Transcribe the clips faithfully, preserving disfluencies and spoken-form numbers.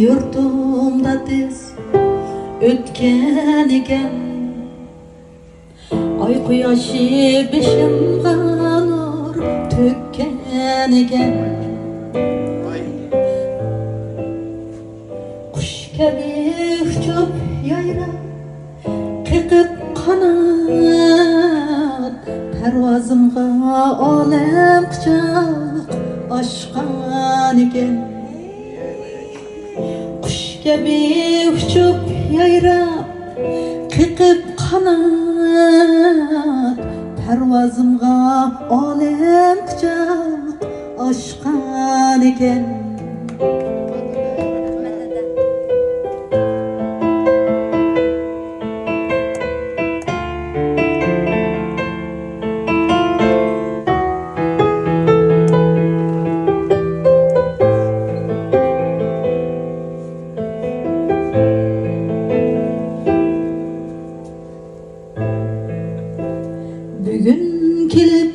يۇرتۇمدا تېز ئۆتكەنىكەن، ئاي قۇياشى بېشىمغا نۇر تۆككەنىكەن. قۇش كەبى ئۇچۇپ يايراپ، قېقىپ قانات، پەرۋازىمغا ئالەم قۇچاق ئاچقانىكەن. قۇش كەبى ئۇچۇپ يايراپ، قېقىپ قانات، پەرۋازىمغا ئالەم قۇچاق ئاچقانىكەن. بۈگۈن كېلىپ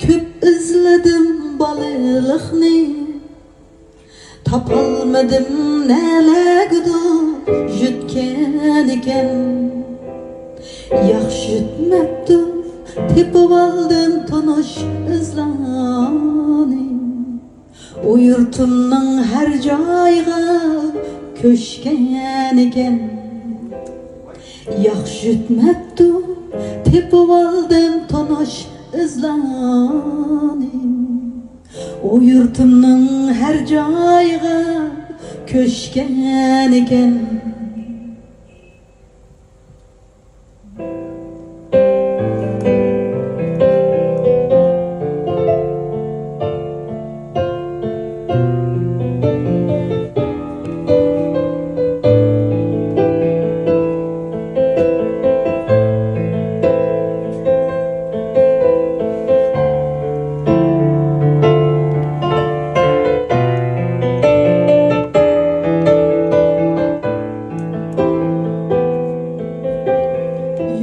كۆپ ئىزلىدىم بالىلىقنى، تاپالمىدىم نەلەرگىدۇر يۈتكەنىكەن. ياخشى يۈتمەپتۇ، تېپىۋالدىم تونۇش ئىزلارنى. ئۇ يۇرتۇمنىڭ ھەر جايىغا كۆچكەنىكەن. ياخشى يۈتمەپتۇ، تېپىۋالدىم تونۇش ئىزلارنى. ئۇ يۇرتۇمنىڭ ھەر جايىغا كۆچكەنىكەن.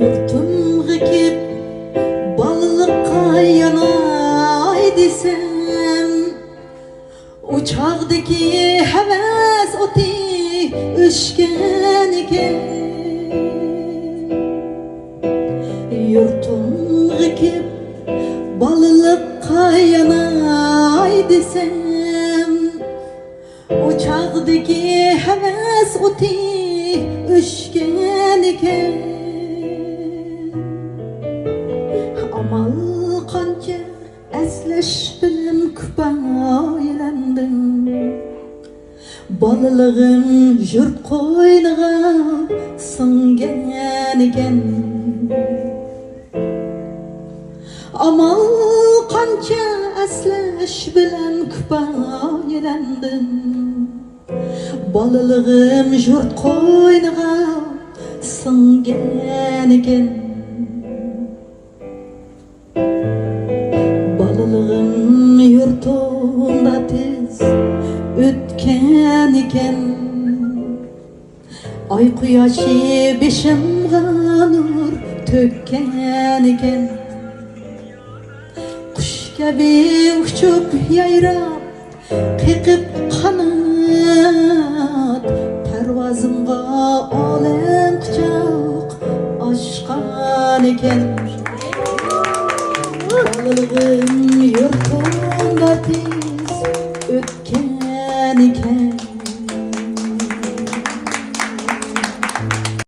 يۇرتۇمغا كېلىپ بالىلىققا ياناي دېسەم، ئۇ چاغدىكى ھەۋەس ئوتى ئۆچكەنىكەن. يۇرتۇمغا كېلىپ بالىلىققا ياناي دېسەم، ئۇ چاغدىكى ھەۋەس ئوتى ئۆچكەنىكەن. ئامال قانچە ئەسلەش بىلەن كۇپايىلەندىم. بالىلىقىم يۇرت قوينىغا سىڭگەنىكەن. ئامال قانچە ئەسلەش بىلەن كۇپايىلەندىم. بالىلىقىم يۇرت قوينىغا سىڭگەنىكەن. بالىلىقىم يۇرتۇمدا تېز ئۆتكەنىكەن. ئاي قۇياشى بېشىمغا نۇر تۆككەنىكەن. قۇش كەبى ئۇچۇپ يايراپ، قېقىپ قانات، پەرۋازىمغا ئالەم قۇچاق ئاچقانىكەن.